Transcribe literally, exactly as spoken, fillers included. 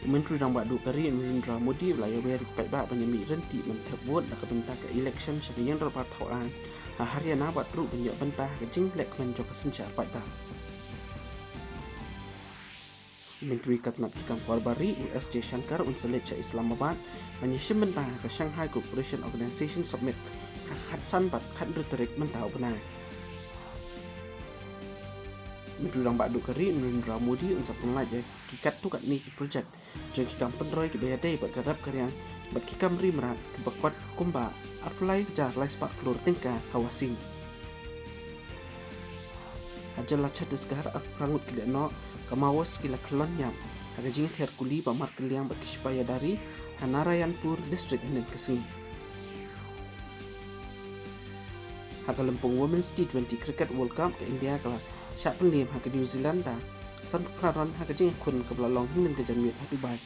U Myntri Rangbah Duh ka ri Narendra Modi u la ïawer ïa ki paidbah ban ïa mih ryntih ban thep vote na ka bynta ka election sha ka ïing dorbar thaw aiñ ha Haryana bad ruh ban ïoh bynta ha ka jingleh kmen jong ka synshar paidbah. U Myntri ka tnat ki kam kwar bar ri u S Jaishankar un sa leit sha Islamabad ban ïashim bynta ha ka Shanghai Cooperation Organization Summit ha ka khatsan bad khathynriew tarik mynta u bnai. U Myntri Rangbah Duh ka ri Narendra Modi un sa pynlait ïa ki katto katne ki project jong ki kam pynroi kiba ïadei bad ka rep ka riang bad ki kam ri mrad kiba kot kumba arphew lai hajar lai spah klur tyngka ha Wasing. Ha jylla Chhattisgarh, arphew phra ngut ki lehnoh ka Maoist ki la khyllon ïap ha ka jingther kuli ba markylliang bad ki shipai ïada ri ha Narayanpur District hynnin ka sngi. Ha ka lympung Women's T twenty Cricket World Cup, ka India ka la shah pynliem ha ka New Zealand da sanphew phra run ha ka jingïakhun kaba la long hynnin ka janmiet ha Dubai.